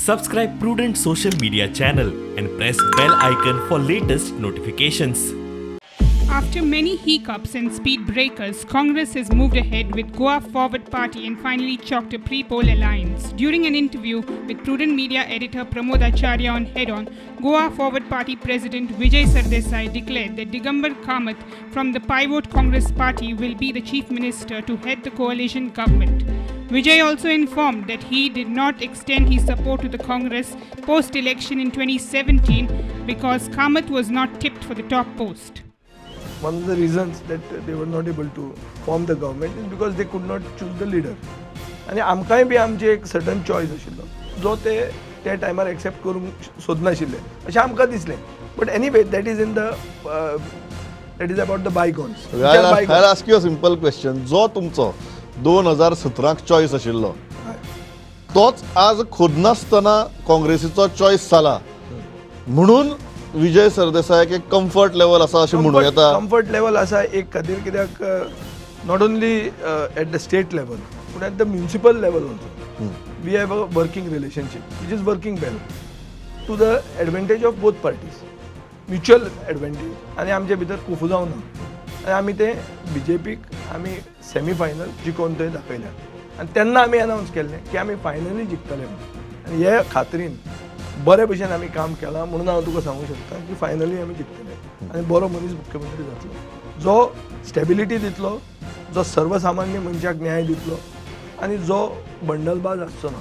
Subscribe Prudent social media channel and press bell icon for latest notifications. After many hiccups and speed breakers, Congress has moved ahead with Goa Forward Party and finally chalked a pre-poll alliance. During an interview with Prudent Media editor Pramod Acharya on Head On, Goa Forward Party President Vijay Sardesai declared that Digambar Kamath from the Pivot Congress Party will be the chief minister to head the coalition government. Vijay also informed that he did not extend his support to the Congress post-election in 2017 because Kamath was not tipped for the top post. One of the reasons that they were not able to form the government is because they could not choose the leader. आनी आमकांय बी आमची एक certain choice आशिल्लो जो ते त्या टायमार accept करूंक सोदनाशिल्ले अशें आमकां दिसलें, but anyway, that is about the bygones. I ask you a simple question. जो तुमचो 2017क चॉयस आशिल्लो तोच आज खोदनासतना काँग्रेसीचो चॉयस जाला म्हणून विजय सरदेसायाक एक कम्फर्ट लेवल आसा अशें म्हणूं येता? कम्फर्ट लेवल आसा एक खातीर, कित्याक not only at the state level पूण at the municipal level also we have a working relationship which is working well to the advantage of both parties, mutual advantage. आनी आमचे भितर कुफुजांव ना आनी आमी ते बीजेपीक आमी सेमी फायनल जिखोवन थंय दाखयल्या आनी तेन्ना आमी अनावन्स केल्लें की आमी फायनली जिखतले म्हणून. आनी हे खात्रीन बरे भशेन आमी काम केलां म्हणून हांव तुका सांगूंक शकता की फायनली आमी जिखतले आनी बरो मनीस मुख्यमंत्री जातलो जो स्टेबिलिटी दितलो, जो सर्वसामान्य मनशाक न्याय दितलो आनी जो बंडलबाज आसचो ना,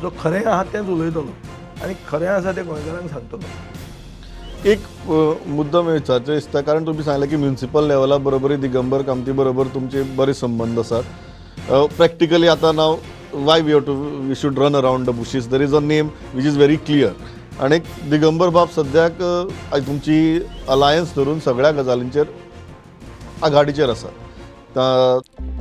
जो खरें आहा तेंच उलयतलो आनी खरें आसा तें गोंयकारांक सांगतलो. एक मुद्दम विचारचें दिसता, कारण तुमी सांगलें की म्युनिसिपल लेवला बरोबरी दिगंबर कामती बरोबर तुमचे बरे संबंद आसात. प्रॅक्टिकली आतां नाव why we should run around the bushes? There is a name which is very clear. आनी दिगंबर बाब सद्याक तुमची अलायन्स धरून सगळ्या गजालींचेर आघाडीचेर आसा.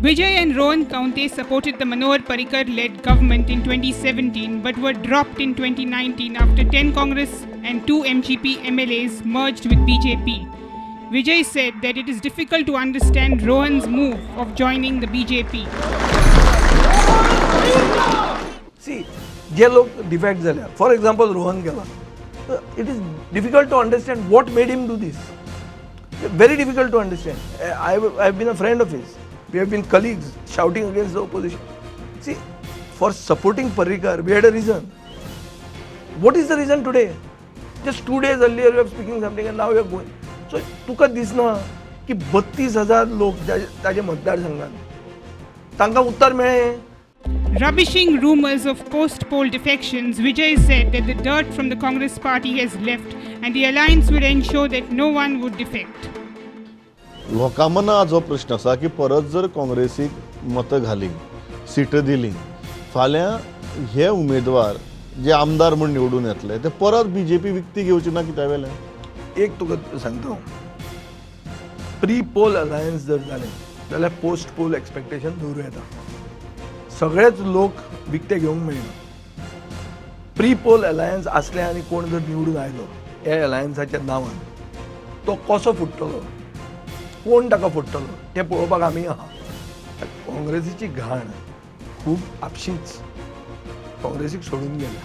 Vijay and Rohan Khaunte supported the Manohar Parrikar-led government in 2017 but were dropped in 2019 after 10 Congress and 2 MGP MLAs merged with BJP. Vijay said that it is difficult to understand Rohan's move of joining the BJP. See, जे लोक defect जाल्या, for example Rohan गेला, it is difficult to understand what made him do this, very difficult to understand. I have been a friend of his. We have been colleagues shouting against the opposition. See, for supporting Parrikar, we had a reason. What is the reason today? Just 2 days earlier you are speaking something and now you are going. So तुका दिसना की 32,000 लोक ताजे मतदारसंघात तांकां उत्तर मेळ्ळें? Rubbishing rumors of post poll defections, Vijay said that the dirt from the Congress party has left and the alliance will ensure that no one would defect. लोकां मना जो प्रश्न आसा की परत जर काँग्रेसीक मतां घाली, सिटां दिली, फाल्यां हे उमेदवार जे आमदार म्हूण निवडून येतले ते परत बीजेपी विकती घेवची ना कित्या वेल्यान? एक तुका सांगता, प्री पोल अलायन्स जर जालें जाल्यार पोस्ट पोल एक्सपेक्टेशन दवरूं येता. सगळेच लोक विकते घेवंक मेळना. प्री पोल अलायन्स आसले आनी कोण जर निवडून आयलो ह्या अलायन्साच्या नांवान, तो कसो फुट्टलो, कोण ताका फोडटलो तें पळोवपाक आमी आहा. काँग्रेसीची घाण खूब आपशींच काँग्रेसीक सोडून गेल्या.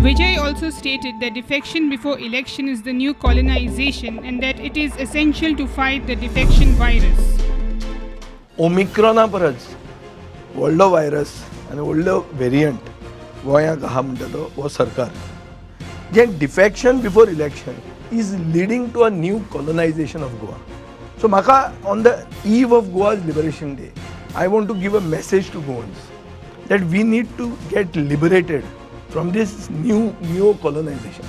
Vijay also stated that defection before election is the new colonization and that it is essential to fight the defection virus. ओमिक्रॉना परस व्हडलो व्हायरस आनी व्हडलो वेरियंट गोंयाक आहा म्हणटा तो हो सरकार, जें defection before election is leading to a new colonization of Goa. So म्हाका on the eve of Goa's Liberation Day, I want to give a message to Goans that we need to get liberated from this new neo colonization.